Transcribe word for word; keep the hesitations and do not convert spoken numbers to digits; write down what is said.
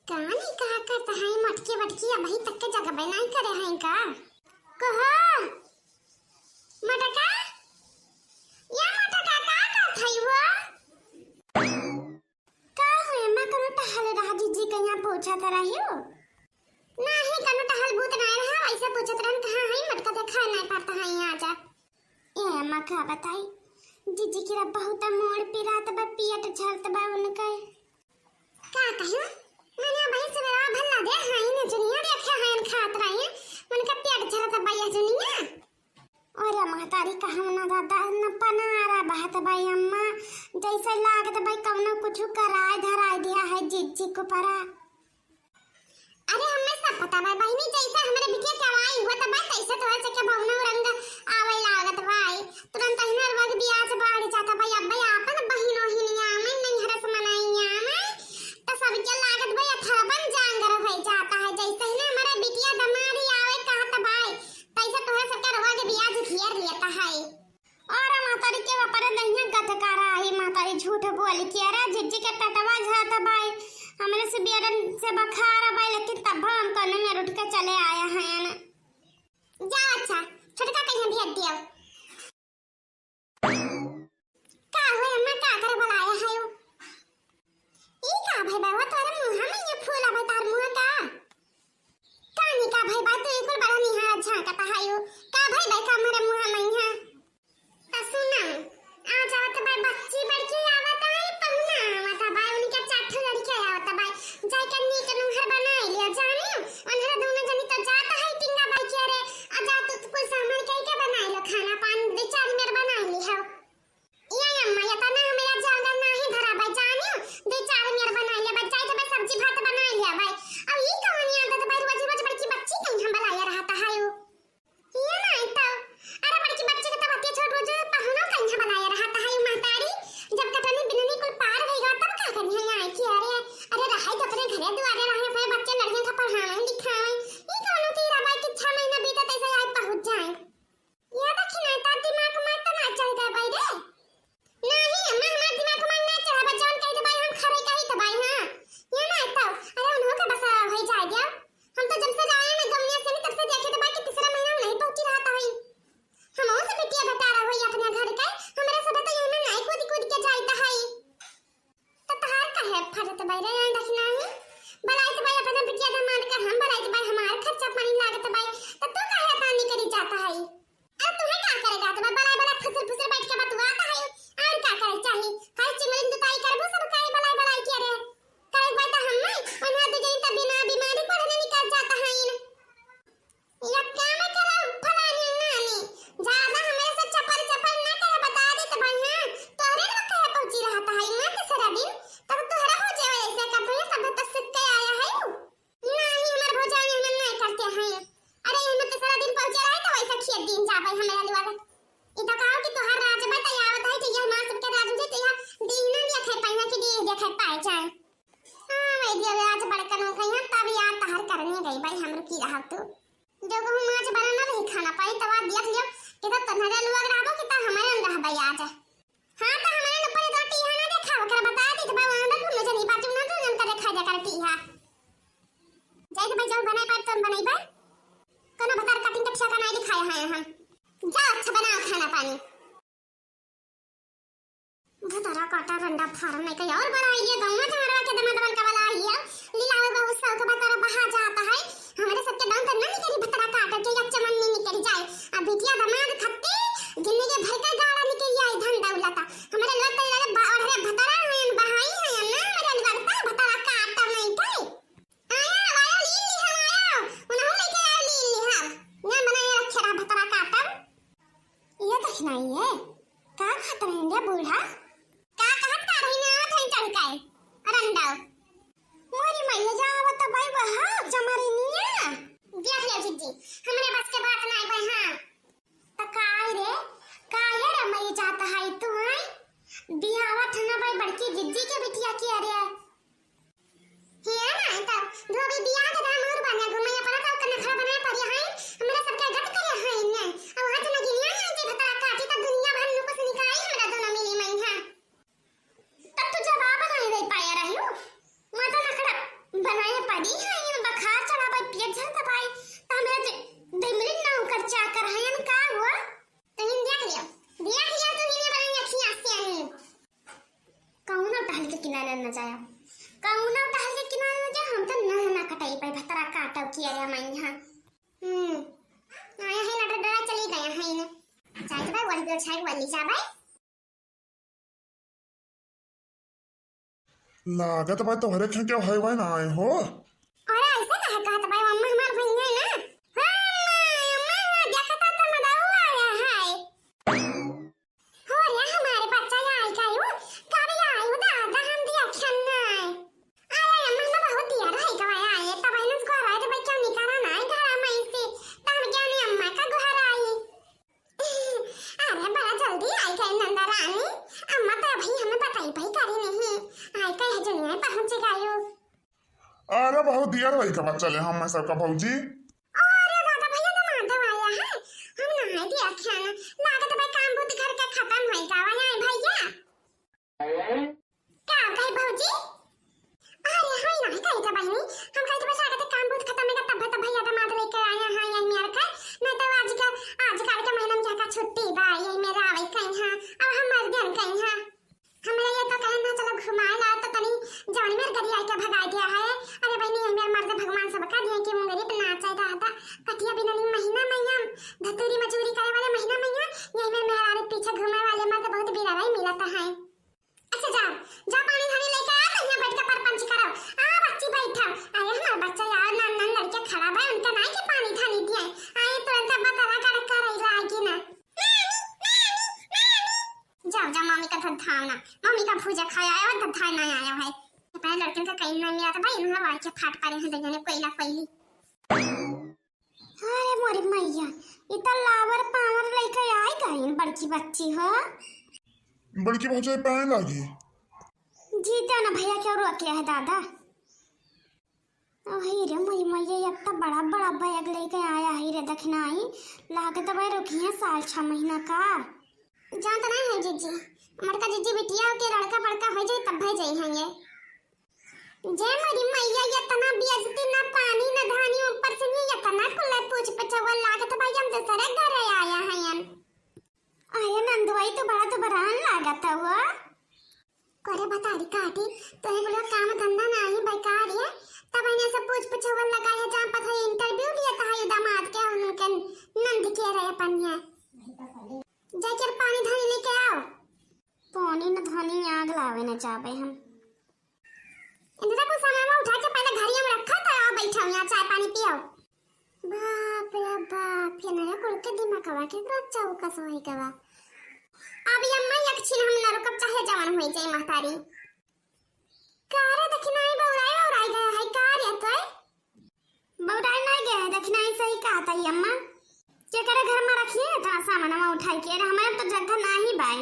कानी का करत है मटकी वटकी, अबही तक के जगबे नाहीं करे हैं का? कहो, मटका, या मटका, का करत है वो? का हो अम्मा, कौनो टहल रहा जीजी के यहाँ पूछत रही हो? नाहीं, कौनो टहल भूत नाहीं रहा, वैसे पूछत रहन कहाँ है मटका, देखा नाहीं पड़ता है यहाँ जा। ए अम्मा, का बताई, जीजी के बहुत मोड़ पिरात बा, पियट झरत बा उनके। का कहियो? मने भाई सवेरा भल्ला दे, हाँ, इन्हें जुनिया देखे हैं, खात रही, उनका पेट झरत बा ये जुनिया। अरे महतारी, कहूँ ना दादा, न पनारा बहत बाई अम्मा, जैसे लागत बाई कौनो कुछ कराए धराए दिया है जीजी को परा। अरे हमें सब पता बा बहिनी, जैसे हमरे बिटिया के आवाई हुआ त बा, तैसे तोहर से के बहुना रंग आवे लागत बाई। तुरंत ही नरवा के बियाह से बाढ़ जाता बाई, अब भाई आपन बहिनो ही नहीं आवे, नहीं हरस मनाई आवे, त सबके लागत बाई अथरबन जांगर हो जाता है। जैसे ही ना हमरे बिटिया दमारी आवे कहत बाई, तैसे तोहर सबके रवा के बियाह घेर लेता है। अरे महतारी के बापरे दहिया गत करा ही महतारी झूठ बोल के। अरे जिज्जी के पेटवा झरत बाई, हमरे से बियरन से बखार बाई, लेकिन तब हम कौनो में उठ के चले आया हैं। जाओ अच्छा, छोटका कहीं भेज दियो। का हुए अम्मा, का करे बुलाया है यू? ई का भाई बाबा तोरे मुँह में ये फूला भाई तार मुँह का? कानी का भाई बा, तू इकुल बड़ा निहार झांकत हायू। का भाई बा का हमरे मुँह में यहाँ? त सुना, आ जावत बा बच्ची बड़की आवत है, पहुना आवत बा, उनके चार ठो लड़के आवत बा। जाइके नीक नुहर बनाई लिया जाने, उन्हरे दोनों जनी तो जात है टिंगा बाई के रे, आ जा तू कुल सामान कई के बनाई लो, खाना पानी दो चार मेर बनाई ली हो। या अम्मा, या तना हमरा जांगर नाही धरा बा, जानियो, दो चार मेर बनाई ले बा, जाई तो बस सब्जी भात बनाई ले बा। अब ई कहानी आदत बा, रोज रोज बड़की बच्ची कहीं हम बुलाया रहता है यू। ये ना तो, अरे बड़की बच्ची के तो बतिया छोड़, रोज पहुनो कहीं हम बुलाया रहता है यू महतारी। जब कटनी बिननी कुल पार भई गवा, तब का करी है यहाँ की? अरे, अरे रहाई तो अपने घरे दुआरे रहे, अपने बच्चे लड़कियों का पढ़ावे लिखावे। ई कौनो की रहा बा कि छह महीना बीते तैसे आई पहुँच जाए। या दखिना, तार दिमाग में तो ना चढ़ गए बाई रे। नाही अम्मा, हमार दिमाग में ना चढ़ा बा, जौन कही तो बाई हम खरे कही तो बाई, हाँ। ये ना तो, अरे उन्हों का बस होई जाए दिया। हम तो जब से जाए ना गमनिया से, तब से देखे तो बाई कि तीसरा महीना में नहीं पहुंची रहता है। हम से बिटिया बेटा रहो अपने घर के, हमरा सब तो ये में नहीं कूद कूद के जाए तो है। त तहार काहे फरत बाई रे, यहाँ दखिना ही? बलाइत बाई अपने बिटिया दामाद का हम, बलाइत बाई हमार खर्चा पानी लागत बाई, त तू काहे पानी करी जाता है? अरे तुम्हें का करे जात बा, बलाए बलाए फुसर फुसर बैठ के बतुआत है, और का करे चाही? हर चिमरिन दुताई करबो सब काहे बलाए बलाए के रे? करे बाई त हम नहीं, वहाँ दू जनी त बिना बीमारी पढ़ने निकल जाता है इन। या क्या मैं करा फलानी नानी, ज्यादा हमरे से चपर चपर ना करे, बता दी तो भाई, हाँ, तोहरे लोग कहे पहुंची रहता है, माँ के सारा दिन, तब तोहरा हो जावे ऐसे का, तू ये सब तो सीख के आया है यू। नहीं, हमार भौजाई हमन नहीं करते हैं। अरे, ये मत सारा दिन पहुंचे रहे तो वैसे खेत दिन जावे हमारे लोग। ई तो कहो कि तोहार राज बा, तो आवत है कि ये हमार सबके राज हो जाए, तो यह दिन ना देखे पाए ना कि दिन देखे पाए जाए। हाँ, वही दिया आज बड़कन हो गई हम, तब यार तहर करने गई भाई, हम रुकी रहा तू। जो कहूँ माछ बनाना नहीं खाना पाई, तब आज देख लियो कि तब तन्हरे लोग रहबो कि तब हमारे हम रहबे आज। हाँ, तो हमारे ऊपर इतना टीहा ना देखा, ओकरा बता दी तो भाई वहाँ पर घूमने चली बात ना, तू जनता देखा जा कर टीहा। जाए तो भाई, जब बनाए पाए, तुम बनाई बा। कोनो भतार काटिन के ठेका नहीं दिखाए हैं हम। जाओ, अच्छा बनाओ खाना पानी। भतरा काटा रंडा फारम नहीं कहीं और बड़ा आइए, गाँव में जमरवा के दमा दमन का वाला आइए। लीला हो बहुत साल का भतरा बहा जाता है। हमारे सबके दाम करना निकली भतरा काटा के या चमन नहीं निकल जाए। अब बिटिया दमाद खत्ते, जिंदगी भर का गाड़ा निकल जाए धन दौलत। हमारे लोग तो लड़े बा-, और रे भतरा हैं, बहाई हैं ना, हमारे लोग तो भतरा काटा नहीं कहीं। आया, आया, लीन लिहा, आया। उनहु लेके आया, लीन लिहा। ना बनाए रखे रहा भतरा काटब। ये तो खिनाई है। का खात रहे इंडिया बूढ़ा? का कहत का रही ना, आवत रही चढ़ के। रंडाओ। मोरी मैया जा आवत बाई बहा, जमरिनिया। देख ले जीजी, हमरे बस के बात नाई बाई, हाँ। त काय रे, काय रे मई जात है तू, हैं? बियाहवा ठना बाई बड़की जिज्जी के बिटिया के, अरे। हिया ना, त धोबी बियाह के दाम और बने घूमे, अपना तो कने खड़ा बने पड़े हैं, हमरा सबके गत करे हैं ने। अब हाथ न गिनिया है जे भतरा काटी, त दुनिया भर नुकुस निकाई हमरा दोनों मिली मई है। तब तो जवाब नहीं दे पाया रही हूँ। माता नखड़ा बनाए किया रे मैया। हम्म। आया है ना, डरा चली गया है इन्हें। चाहे तो भाई, वही तो छाई वाली जा भाई। लागत बा तोहरे खें केहू है ना आए हो। अरे ऐसे काहे कहत बा, अम्मा हमार भैया है ना। हाँ, अम्मा, अम्मा, देखा था तो मदाऊ आया है। हो रे, हमारे बच्चा आई का यू, कब आई हो दादा, हम दिया खेलना है। अरे अम्मा, ना बहुत दिया रहे का आए, तब इन्हें को रहे तो भाई क्यों निकाला ना है घर में से, तब क्या नहीं अम्मा का घर आई। अरे बड़ा जल्दी आई गई नंदा रानी। अम्मा तो अभी हमें बताई भाई करी नहीं। आई कहे दुनिया पहुँच गयो। अरे बहुत दियर वही का बच्चा ले हम सबका भौजी। अरे दादा भैया तो मानते वाला है। हम नहाए दिया खाना। लागत भाई काम बहुत घर का खत्म होई का वहाँ भैया। का कही भौजी? अरे, होई नाही कही त बहिनी, हम कही त बस आगे त काम बहुत खत्म है, तब त भैया दामाद लेके आए हैं यही मेर का, नहीं तो आज का, आजकल के महीना में क्या का छुट्टी बा, यही मेर आवे कहीं हाँ, अब हम मर गए कहीं हाँ। हमरा ये तो कहे ना चलो घुमाए ला, तो तनी जवानी मेर गरी आई के भगाई दिया है। अरे बहिनी, यही मेर मर्द भगवान सबका दिए कि मुंगरी पे नाचे दादा, कटिया बिननी महीना मैया, धतूरी मजूरी करे वाले महीना मैया, यही मेर मेहरारू पीछे घूमे वाले मर्द बहुत बिरवा ही मिलता है। अच्छा जा, जा पानी धानी लेके आ, तो यहाँ बैठ के परपंच करो। आ बच्ची बैठा। अरे हमार बच्चा यार, नान नान लड़के खड़ा बा, उनका नाई के पानी धानी दिए। आए तुरंत बतला कर कर लागी ना। नानी, नानी, नानी। जाओ, जाओ, मम्मी का धधावना, मम्मी का भूजा खाया है और धधाए ना आया है। ये पहले लड़कियों का कहीं नहीं मिला था भाई, इन्होंने वाई के फाट पड़े हैं, देखने कोयला कोयली। अरे मोरी मैया, इ त लावर पावर लइके आइ गइन बड़की बच्ची हो। बड़की भौजाई पाए लागी। जीते ना भैया, क्यों रोक लिया है दादा? अही रे मोरी मैया, ये त बड़ा बड़ा बैग लइके आया है रे दखिनाई। लागत भाई रुकी है साल छह महीना का। जानत नहीं है जीजी, मड़का जीजी बिटिया के लड़का बड़का हो जाए तब भाई जाई हैं ये। जय मोरी मैया, इतना बेइज्जती, ना पानी, ना धानी, ऊपर से नहीं इतना कुल्ला पूछ पचौआ लागत भाई, हम दूसरे घर आया है हम। अरे नंदुआई तो बड़ा दुबरान लागत है वो। करे बतारी काटी, तो एक लोग काम धंधा नहीं बेकार है, तब इन्हें सब पूछ पचौआ लगा है, जहाँ पता है इंटरव्यू लिया था ये दामाद के, उनके नंद के रहे अपन है। जाकर पानी धानी लेके आओ। पानी न धानी आग लावे न जाबे हम। इंदिरा कुछ सामान उठा के पहले घरिया में रखा था, आओ बैठा यहाँ चाय पानी पियो। बाप रे बाप, ये नया कुल के दिमागवा के रोज चौका सोई गवा। अब ये अम्मा एक छिन हम न रुकब चाहे जवान होई जाए महतारी। का रे दखिनाई बौराई बौराई गया है का रे तोय? बौराई नहीं गया है, दखिनाई सही कहा था ये अम्मा। केकरे घर में रखिए इतना सामान हम उठाई के, अरे हमारे तो जगह नहीं बाय।